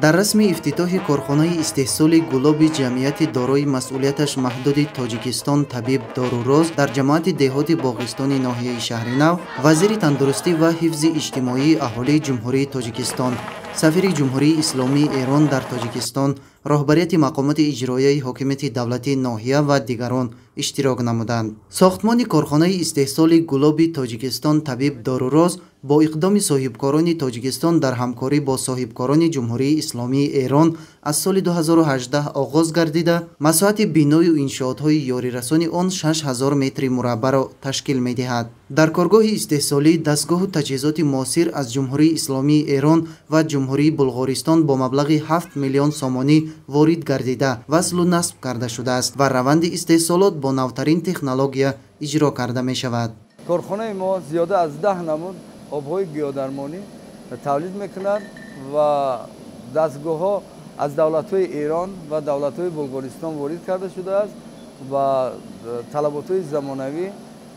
Дар расми ифтитоҳи корхонаи истеҳсоли гулоби ҷамъияти дорои масъулияташ маҳдуди Тоҷикистон табиб Доруроз дар ҷамоати деҳоти Боғистони ноҳияи Шаҳринав, вазири тандурустӣ ва ҳифзи иҷтимоии аҳолии Ҷумҳурии Тоҷикистон, сафири Ҷумҳурии Исломии Эрон дар Тоҷикистон, роҳбарияти мақомоти иҷроияи ҳокимияти давлатии ноҳия ва дигарон иштирок намуданд. Сохтмони корхонаи истеҳсоли гулоби Тоҷикистон табиб Доруроз бо иқдоми соҳибкорони Тоҷикистон дар ҳамкорӣ бо соҳибкорони Ҷумҳурии Исломии Эрон аз соли 2018 оғоз гардида, масоҳати биною иншоотҳои ёрирасони он 6000 метри мураббаъро ташкил медиҳад. Дар коргоҳи истеҳсолӣ дастгоҳу таҷҳизоти муосир аз Ҷумҳурии Исломии Эрон ва Ҷумҳурии Булғористон бо маблағи 7 миллион сомонӣ ворид гардида, васлу насб карда шудааст ва раванди истеҳсолот бо навтарин технология иҷро карда мешавад. Корхонаи мо зиёда аз 10 намуд обҳои гиёҳдармонӣ тавлид мекунад ва дастгоҳҳо аз давлатҳои Эрон ва давлатҳои Булғористон ворид карда шудааст ва талаботҳои замонавӣ,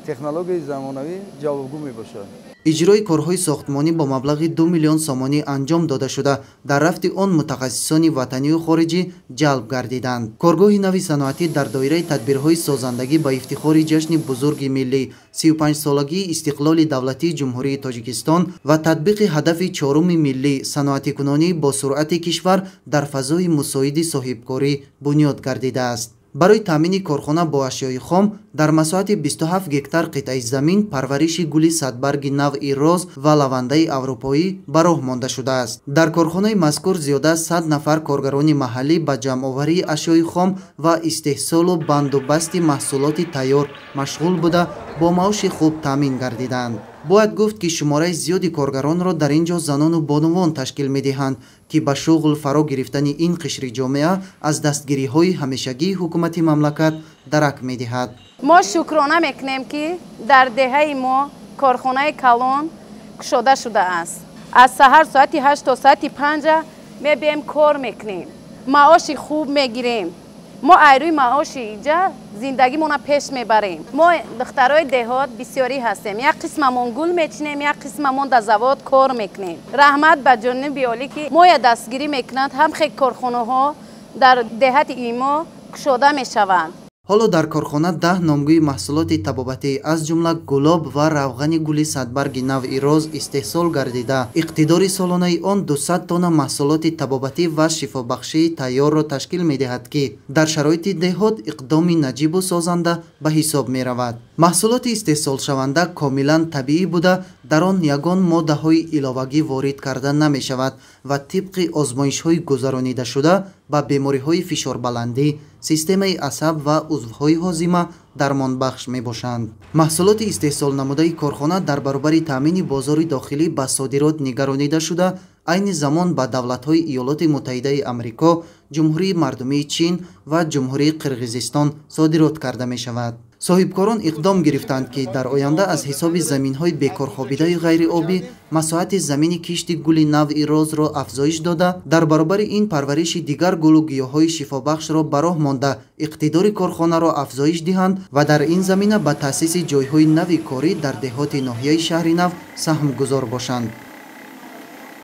технологияи замонавӣ ҷавобгӯ мебошад. Иҷрои корҳои сохтмонӣ бо маблағи 2 миллион сомонӣ анҷом дода шуда, дар рафти он мутахассисони ватанию хориҷӣ ҷалб гардиданд. Коргоҳи нави саноатӣ дар доираи тадбирҳои созандагӣ ба ифтихори ҷашни бузурги миллӣ, 35-солагии истиқлоли давлатии Ҷумҳурии Тоҷикистон ва татбиқи ҳадафи чоруми миллӣ саноатикунонӣ бо суръати кишвар дар фазои мусоиди соҳибкорӣ бунёд гардидааст. Барои таъмини корхона бо ашёи хом дар масоҳати 27 гектар қитъаи замин парвариши гули садбарги навъи роз ва лавандаи аврупоӣ ба роҳ монда шудааст. Дар корхонаи мазкур зиёда аз 100 нафар коргарони маҳаллӣ ба ҷамъоварии ашёи хом ва истеҳсолу бандубасти маҳсулоти тайёр машғул буда, бо маоши хуб таъмин гардиданд. Бояд гуфт, ки шумораи зиёди коргаронро дар ин ҷо занону бонувон ташкил медиҳанд, ки ба шуғл фаро гирифтани ин қишри ҷомеа аз дастгириҳои ҳамешагии ҳукумати мамлакат дарак медиҳад. Мо шукрона мекунем, ки дар деҳаи мо корхонаи калон кушода шудааст. Аз саҳар соати 8 то соати 5 мебием, кор мекунем, маоши хуб мегирем. Мо айрӯи маоши иҷа зиндагимона пеш мебарем. Мо духтарои деҳот бисёрӣ ҳастем. Як қисмамон гул мечинем, як қисмамон дар завод кор мекунем. Раҳмат ба ҷониби олӣ, ки моя дастгирӣ мекунанд, ҳам хел корхонаҳо дар деҳати имо кушода мешаванд. Ҳоло дар корхона 10 номгӯи маҳсулоти табобатӣ аз ҷумла гулоб ва равғани гули садбарги навъи роз истеҳсол гардида, иқтидори солонаи он 200 тонна маҳсулоти табобатӣ ва шифобахшии тайёрро ташкил медиҳад, ки дар шароити деҳот иқдоми наҷибу созанда ба ҳисоб меравад. Маҳсулоти истеҳсолшаванда комилан табиӣ буда, дар он ягон моддаҳои иловагӣ ворид карда намешавад ва тибқи озмоишҳои гузаронидашуда ба бемориҳои фишорбаландӣ, системаи асаб ва узвҳои ҳозима дармонбахш мебошанд. Маҳсулоти истеҳсолнамудаи корхона дар баробари таъмини бозори дохилӣ ба содирот нигаронида шуда, айни замон ба давлатҳои Иёлоти Муттаҳидаи Амрико, Ҷумҳурии Мардумии Чин ва Ҷумҳурии Қирғизистон содирот карда мешавад. Соҳибкорон иқдом гирифтанд, ки дар оянда аз ҳисоби заминҳои бекорхобидаи ғайриобӣ масоҳати замини кишти гули навъи розро афзоиш дода, дар баробари ин парвариши дигар гулу гиёҳҳои шифобахшро ба роҳ монда, иқтидори корхонаро афзоиш диҳанд ва дар ин замина ба таъсиси ҷойҳои нави корӣ дар деҳоти ноҳияи Шаҳринав саҳмгузор бошанд.